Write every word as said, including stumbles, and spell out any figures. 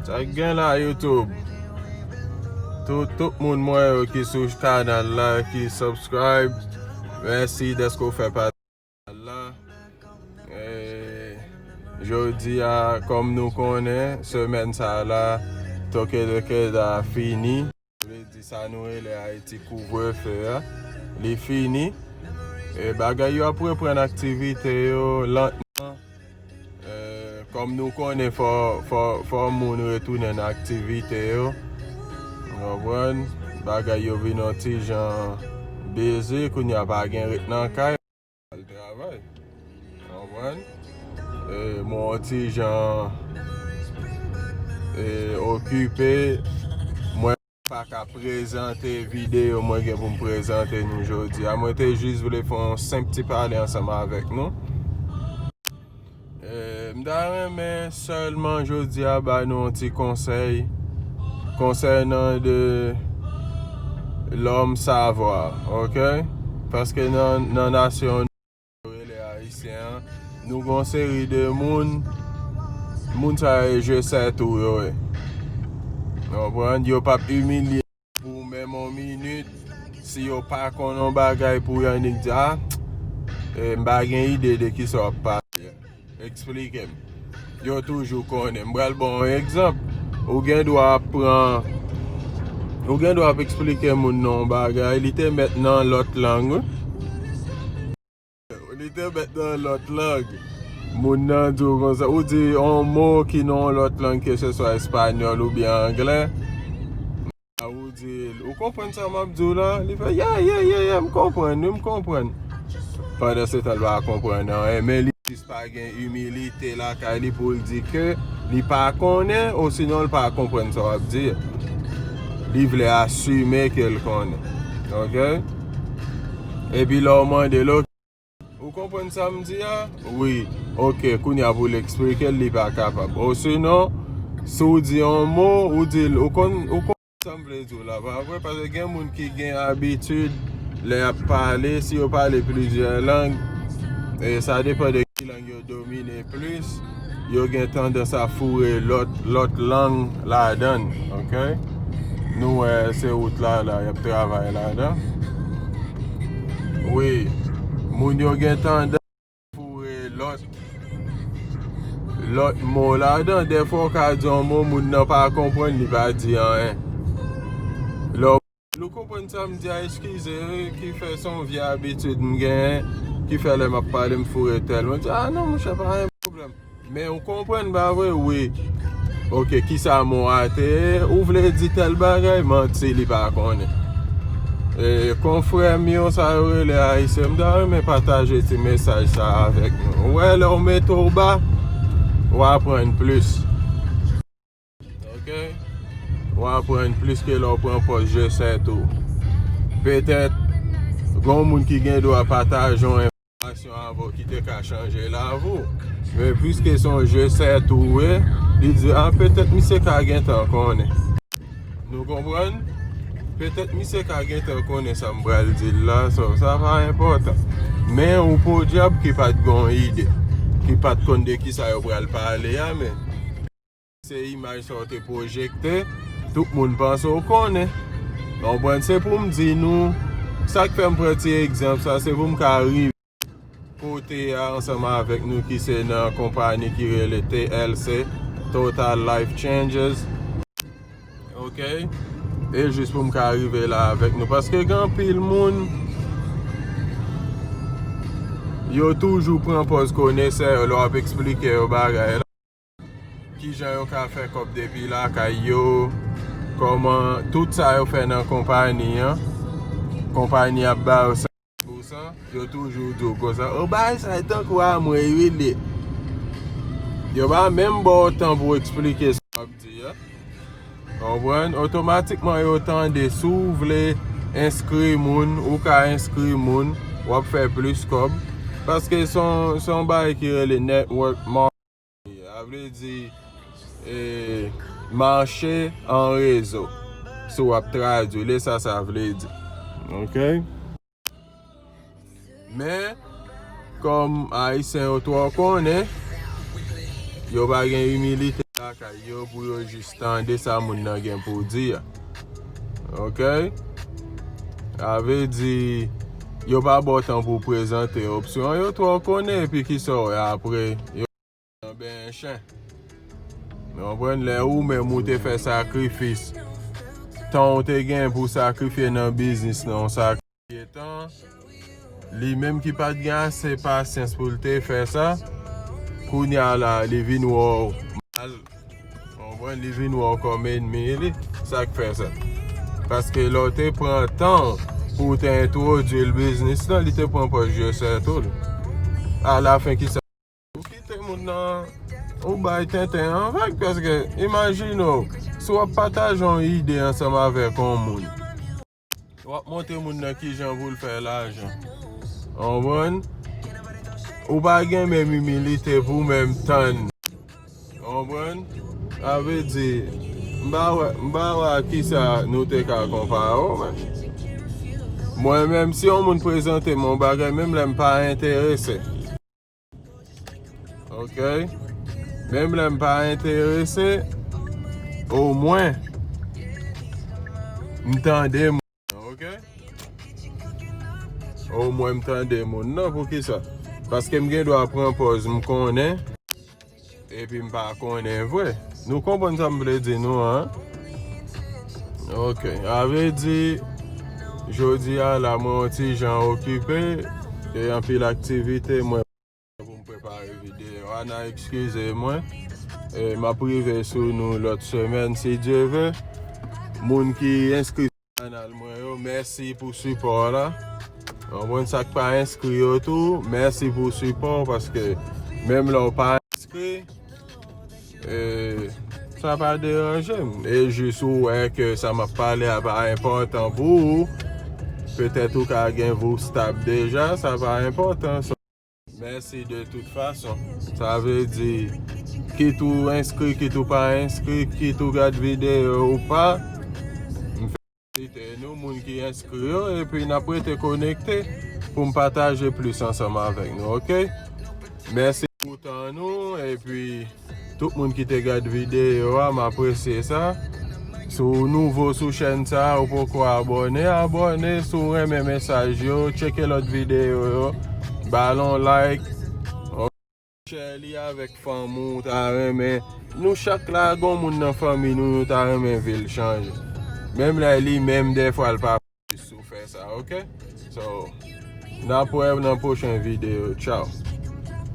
Sa k gen la, YouTube? Tout, tout moun mwen yo ki sou kanal la, ki subscribe, mèsi dèske w fè pati kanal la. E, jodi a, kòm nou konnen, semèn sa la, toke de keda fini. Vle di sa nou rele Ayiti kouvrefe a, li fini. E bagay yo ap reprann aktivite yo lantman. E, kòm nou konnen, fò, fò, fò moun retounen nan aktivite yo. Ou konprann? Bagay yo vin yon ti jan busy, kounye a pa gen ret nan kay. Al travay. Ou konprann? E, mwen yon ti jan, e, okipe. Mwen pa ka prezante videyo mwen gen pou m prezante nou jodi a. Mwen te jis vle fè yon senp ti pale ansanm avèk nou. E, m ta renmen sèlman jodi a ba nou yon ti konsèy konsènan de l'homme savoir, ok? Paske nan, nan nasyon rele ayisyen an, nou gon seri de moun, moun sa yo je sais tout yo ye. Ou konprann? Yo p ap imilye pou menm yon minit, si yo pa konn yon bagay pou yo annik di, a, e, m pa gen ide de kisa w ap pale. Eksplike m. Yo toujou konnen. M pral ba w yon egzanp. Ou gen dwa ap pran, ou gen dwa ap eksplike moun nan yon bagay, li te mèt nan lòt lang, wi. Li te mèt nan lòt lang. Moun nan di w konsa, ou di yon mo ki nan yon lòt lang, ke se swa espanyòl oubyen anglè. Ou di l, ou konprann sa m ap di w la? Li fè, yeah, yeah, yeah, yeah, m konprann, wi, m konprann. Pandan se tan, l pa konprann anyen, men li jis pa gen imilite lakay li pou l di ke li pa konnen, osinon l pa konprann sa w ap di a. Li vle asime ke l konnen. Ok? Epi lè w mande l, ou konprann sa m di a? Wi. Ok, kounye a pou l eksplike l, li pa kapab. Osinon, si w di yon mo, ou di l, ou konn, ou konn sa m vle di w la, pa vre? Paske gen moun ki gen abitid, lè y ap pale, si yo pale plizyè lang, e sa depann de ki lang yo domine plis, yo gen tandans a foure lòt, lòt lang ladan l, ok? Nou wè se wout la, la, y ap travay ladan. Wi, moun yo gen tandans foure lòt, lòt mo ladan. Dèfwa w ka di yon mo, moun nan pa konprann, li pa di anyen. Lè w, nou konprann sa m di a, eskize, wi, ki fè se yon vye abitid m genyen, ki fè lè m ap pale, m foure tèl. Mwen di, a non, monchè, pa gen pwoblèm. Men ou konprann, pa vre? Wi. Ok, kisa mo a te ye? Ou vle di tèl bagay, manti, li pa konnen. E, konfrè m yo, sa yo rele ayisyen, m ta renmen pataje ti mesaj sa avèk nou. Ou wè, lè w mete w ba, w aprann plis. Ok? W aprann plis ke lè w pran pòz je sais tout. Petèt, gen yon moun ki gen dwa pataje yon enfòmasyon avè w ki te ka chanje lavi w. Men piske se yon je sais tout w ye, li di, a, petèt misye ka gentan konnen. Nou konprann? Petèt misye ka gentan konnen sa m pral di l la, so, sa pa enpòtan. Men ou podyab ki pa t gen yon ide, ki pa t konn de kisa yo pral pale a, men se imaj sa w te pwojekte, tout moun panse w konnen. Konprann? Se pou m di nou, sa k fè m pran ti egzanp sa, se pou m ka rive kote a ansanm avèk nou ki se nan konpayi ki rele T L C, Total Life Changes. Ok? E jis pou m ka rive la avèk nou. Paske gen anpil moun, yo toujou pran pòz konesè yo lè w ap eksplike yo bagay la. Kijan yo ka fè kòb depi lakay yo, kòman tout sa yo fè nan konpayi an, konpayi ap ba yo san pou san, yo toujou di w konsa, o, bagay sa e tankou a mwen wi li. Yo pa menm ba w tan pou w eksplike sa w ap di a. Konprann? Otomatikman yo tande si w vle enskri moun, ou ka enskri moun, w ap fè plis kòb. Paske se yon, se yon bagay ki rele network marketing. Sa vle di, e, mache an rezo. Si w ap tradui l, e sa sa vle di. Ok? Men, kòm Ayisyen yo twò konnen, yo pa gen imilite lakay yo pou yo jis tande sa moun nan gen pou di a. Oke? Sa vle di, yo pa ba w tan pou w prezante opsyon yo, twò konnen, epi kisa w wè apre? Yo nan benyen chen. Ou konprann? Lè ou menm ou te fè sakrifis, tan ou te gen pou sakrifye nan biznis nan, w sakrifye tan, li menm ki pa t gen ase pasyans pou l te fè sa, kounye a la, li vin wè w mal. Ou konprann? Li vin wè w kòm ènmi li. Sa k fè sa? Paske lè w te pran tan pou w te entwodui l biznis lan, li te pran pòz je sè tou. Alafen, kisa? Ou kite moun nan, ou bay tenten an vag, paske imajine w, si w ap pataje yon ide ansanm avèk yon moun, w ap montre moun nan kijan pou l fè lajan. Ou konprann? Ou pa gen menm imilite pou w menm tann. Ou konprann? Sa vle di, m pa wè, m pa wè a kisa nou te ka konpare w, men. Mwen menm, si yon moun prezante m yon bagay, menm lè m pa enterese. Oke? Menm lè m pa enterese, omwen, m tande moun nan, oke? Omwen m tande moun nan, poukisa? Paske m gen dwa pran pòz m konnen, epi m pa konnen vre. Nou konprann sa m vle di nou an? Oke, sa vle di, jodi a la, mwen yon ti jan okipe, e anpil aktivite, mwen pou m prepare videyo a, n a eskize mwen. E m ap rive sou nou lòt semèn, si Dye ve. Moun ki enskri sou kanal mwen yo, mèsi pou sipò la. Ou konprann? Sa k pa enskri yo tou, mèsi pou sipò, paske menm lè w pa enskri, e, sa pa deranje m. E jis ou wè ke sa m ap pale a pa enpòtan pou ou, petèt ou ka gen vou stab deja, sa pa enpòtan. So, mèsi de tout fason. Sa vle di, kit ou enskri, kit ou pa enskri, kit ou gad videyo ou pa, m felisite nou, moun ki enskri yo, epi n ap rete konekte pou m pataje plis ansanm avèk nou, oke? Mèsi pou tan nou, epi tout moun ki te gad videyo a, m apresye sa. Si w nouvo sou chèn sa a, ou poko abòne, abòne. Si w renmen mesaj yo, tcheke lòt videyo yo. Ba l on like. Share li avèk fanmi w ta renmen. Nou chak la, gon moun nan fanmi nou, nou ta renmen vi l chanje. Menm lè li menm, dèfwa, l pa jis ou fè sa, oke? So, n ap wè nan pwochen videyo. Tchaw.